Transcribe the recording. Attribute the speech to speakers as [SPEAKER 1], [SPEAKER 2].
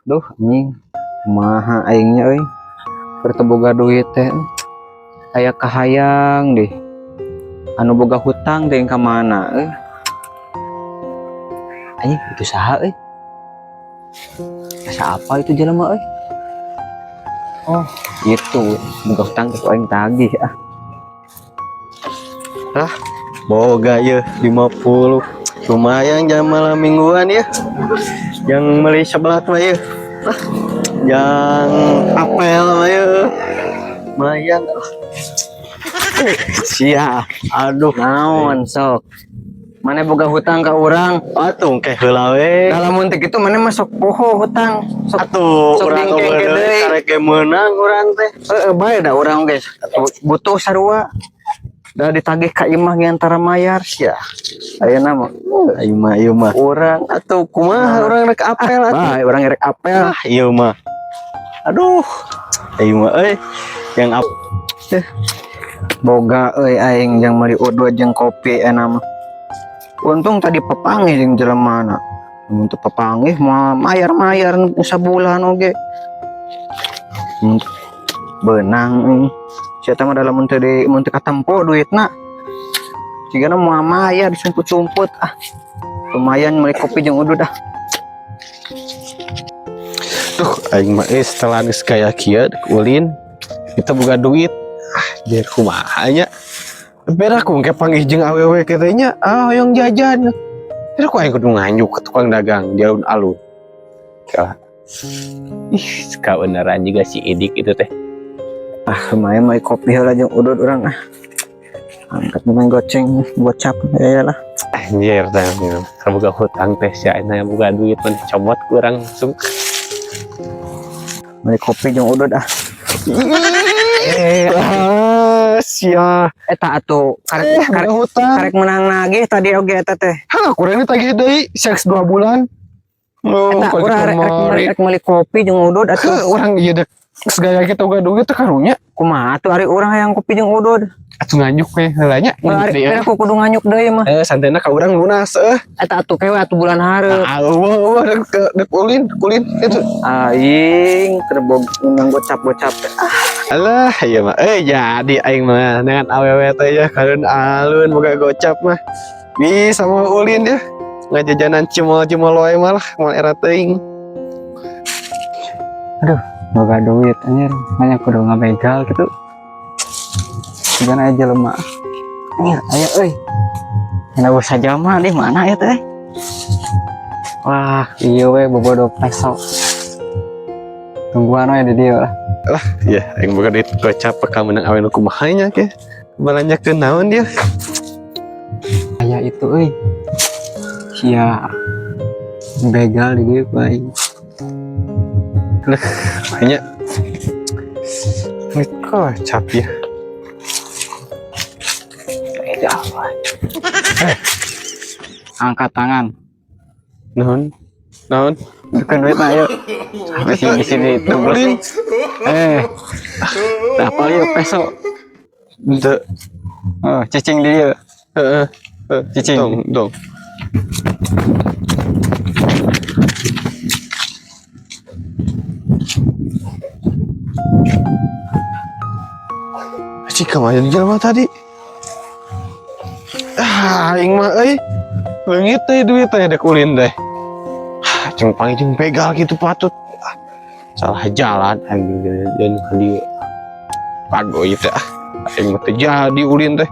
[SPEAKER 1] Duh, anjing. Kumaha aingnya euy. Keur teu boga duit teh. Aya kahayang deh. Anu boga hutang teh ka mana euy. Anjing, itu saha euy? Asa apa itu jelema euy? Oh, itu boga hutang teh ku aing tagih ah.
[SPEAKER 2] Boga ya 50. Lumayan jam malam mingguan ya. Yang beli sebelah mah ya. Ah, yang apel mah ya. Lumayan. Sia, aduh.
[SPEAKER 1] Naon sok? Mana boga hutang ka urang?
[SPEAKER 2] Atuh ke heula we.
[SPEAKER 1] Kalau mun teu kitu mana masuk poho hutang. Sok
[SPEAKER 2] Atuh
[SPEAKER 1] sok
[SPEAKER 2] urang
[SPEAKER 1] dingkeng deui.
[SPEAKER 2] Karek ge meunang urang teh.
[SPEAKER 1] Heeh, bae da urang geus butuh sarua. Da ditagih ka imah ge antara mayar sia. Ayeuna mah
[SPEAKER 2] Ayo mah, ieu mah.
[SPEAKER 1] Urang
[SPEAKER 2] Atuh kumaha urang rek apel atuh.
[SPEAKER 1] Bae urang rek apel.
[SPEAKER 2] Ah, ieu mah. Aduh. Ayo mah euy. Yang ap
[SPEAKER 1] Boga euy aing jang meuli udud jeung kopi enak mah. Untung tadi papanggih jeung jelemana. Mun teu papanggih mah mayar-mayar nu sabulan oge. Mun beunang euy. Sia mah dalam mun teu di mun teu katempo duitna. Jigana moal mayar disumput-sumput ah. Lumayan meuli kopi jeung udud ah.
[SPEAKER 3] Tuh, aing mah setelah geus gaya kieu ulin, kita boga duit. Ah, biar kumaha nya. Beda aku engke panggih jeung awewe kitu nya, ah hoyong jajan. Beda ku aing kudu nganjuk ke tukang dagang di alun-alun. Kalah. Ih, kebenaran juga si Idik itu teh.
[SPEAKER 1] Ah, lumayan meuli kopi heula jeung udud urang ah. Angkat main goceng gocap ya lah.
[SPEAKER 3] Anjir, teh boga hutang teh sia nya boga duit mah comot kurang langsung.
[SPEAKER 1] Meuli kopi jeung udud ah.
[SPEAKER 3] Eh, ah, sia.
[SPEAKER 1] Eta atuh karek karek
[SPEAKER 3] Boga hutang.
[SPEAKER 1] Karek menang nagih tadi oge eta teh.
[SPEAKER 3] Hah, kurang ditagih deui seks 2 bulan. Oh,
[SPEAKER 1] Eta
[SPEAKER 3] kalau
[SPEAKER 1] urang rek rek
[SPEAKER 3] kemari.
[SPEAKER 1] rek meuli kopi jeung udud
[SPEAKER 3] Ke
[SPEAKER 1] atuh.
[SPEAKER 3] urang ieu dek segaya kita boga duit teh karunya.
[SPEAKER 1] Kumaha atuh ari urang hayang kopi jeung udud?
[SPEAKER 3] Atuh nganjuk we heula nya.
[SPEAKER 1] Ari kira aku kudu nganyuk deui mah.
[SPEAKER 3] Eh, santena ka urang lunas eh.
[SPEAKER 1] Eta atuh kewe atuh bulan hareup.
[SPEAKER 3] Ah, eueuh eueuh dek dek ulin, ulin itu.
[SPEAKER 1] Aing terbog menang gocap-gocap. Ah,
[SPEAKER 3] Alah, ieu mah eh jadi aing mah dengan awewe teh ya alun-alun boga gocap mah. Bisa mau ulin ya. Ngajajanan cimol-cimol wae malah moal era teuing.
[SPEAKER 4] Boga duit anjir, banyak kudu ngabegal gitu. Jangan aja lemah.
[SPEAKER 1] Anjir, aya euy. Enak usah jama di mana ya teh?
[SPEAKER 4] Wah, iya we bobodo peso. Tungguan we di dieu lah.
[SPEAKER 3] Ya, aing boga duit gocap bakal menang awe nu kumaha nya ke. Balanjakeun naon dia?
[SPEAKER 4] Aya itu euy. Sia begal di dieu ku aing.
[SPEAKER 3] Makanya duit gocap ya.
[SPEAKER 4] Begal. Angkat tangan.
[SPEAKER 3] Naon? Naon?
[SPEAKER 4] Bukan duit mah ayo. Sampai sini di sini tunggu.
[SPEAKER 3] Ulin.
[SPEAKER 4] Eh. Apa yuk peso?
[SPEAKER 3] Teu.
[SPEAKER 4] Oh, cicing di dieu.
[SPEAKER 3] Heeh.
[SPEAKER 4] Cicing.
[SPEAKER 3] Dong, dong. Cik kemana jelema tadi? Ah, aing mah euy. Leungit teh duit teh dek ulin teh. Ah, jeung panggil jeung begal gitu patut. Ah, salah jalan aing dan di pago ieu teh ah. Aing mah teu jadi ulin teh.